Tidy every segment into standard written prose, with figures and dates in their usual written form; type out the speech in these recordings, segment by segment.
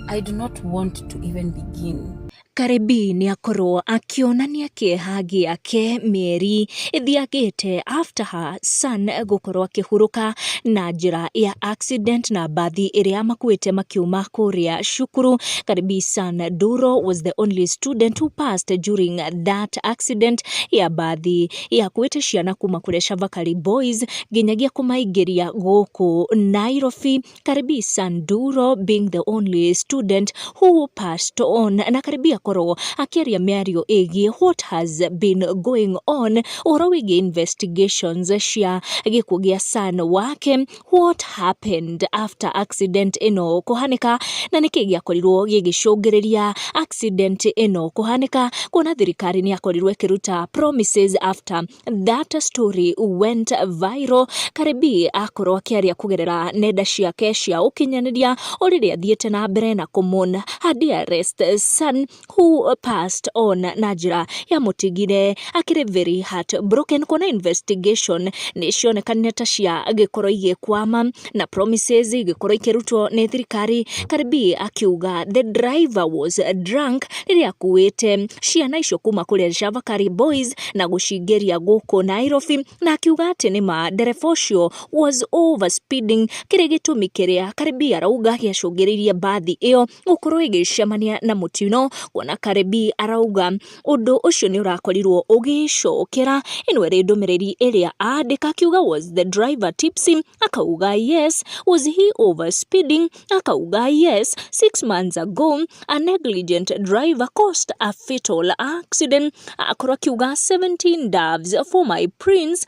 I do not want to even begin. Cardi B nĩ akorwo akĩonania kĩeha gĩake mĩeri ĩthiangĩte after her son gũkorwo akĩhurũka na njĩra ya accident na mbathi ĩrĩa makuĩte makiuma kũrĩa cukuru. Cardi B's son Duro was the only student who passed during that accident ya mbathi yakuĩte ciana kuma kũrĩa Chavakali Boys nginyagia kũmaingĩria gũkũ Nairobi. Cardi B's son Duro being the only student who passed on, na Cardi B akorwo akĩaria mĩario ĩgiĩ what has been going on, ũhoro wĩgiĩ investigations cia gĩkuũ gĩa son wake, what happened after accident ĩno kũhanĩka, na nĩkĩ gĩakorirwo gĩgĩcũngĩrĩria accident ĩno kũhanĩka, kuona thirikari nĩ yakorirwo ĩkĩruta promises after that story went viral. Cardi B akorwo akĩaria kũgerera nenda ciake cia ũkinyanĩria o rĩrĩa athiĩte na mbere na kũmourn her dearest son who passed on na njĩra ya mũtigire akĩrĩ very heartbroken, kuona investigation nĩ cionekanire ta cia gĩkorwo igĩkwama na promises igĩkorwo ikĩrutwo nĩ thirikari. Cardi B akiuga the driver was drunk rĩrĩa akuĩte ciana icio kuma kũrĩa Chavakali Boys na gũcingĩria gũkũ Nairobi, na akiuga atĩ nĩma ndereba ũcio was over speeding, kĩrĩ gĩtũmi kĩrĩa Cardi B arauga gĩacũngĩrĩirie mbathi ĩyo gũkorwo ĩgĩcemania na mũtino, kuona Cardi B arauga ũndũ ũcio nĩ ũrakorirwo ũgĩcokera. Ĩno ĩrĩ ndũmĩrĩri ĩrĩa andĩka akiuga, "Was the driver tipsy?" Akauga, "Yes." "Was he over speeding?" Akauga, "Yes." "6 months ago a negligent driver caused a fatal accident." Akorwo akiuga, "17 doves for my prince,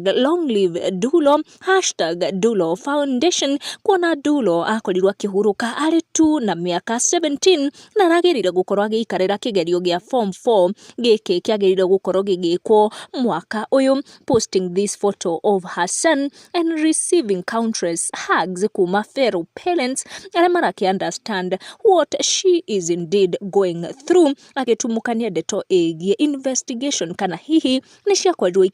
#LongLiveDulo, #DuloFoundation," kuona Dulo akorirwo akĩhurũka arĩ tu na mĩaka 17 na aragĩrĩire gũkorwo agĩikarĩra kĩgerio gĩa form 4 gĩkĩ kĩagĩrĩire gũkorwo gĩgĩkwo mwaka ũyũ. Posting this photo of her son and receiving countless hugs kuma fellow parents arĩa marakĩ understand what she is indeed going through, agĩtumũkania ndeto ĩgiĩ investigation kana hihi nĩ ciakorirwo.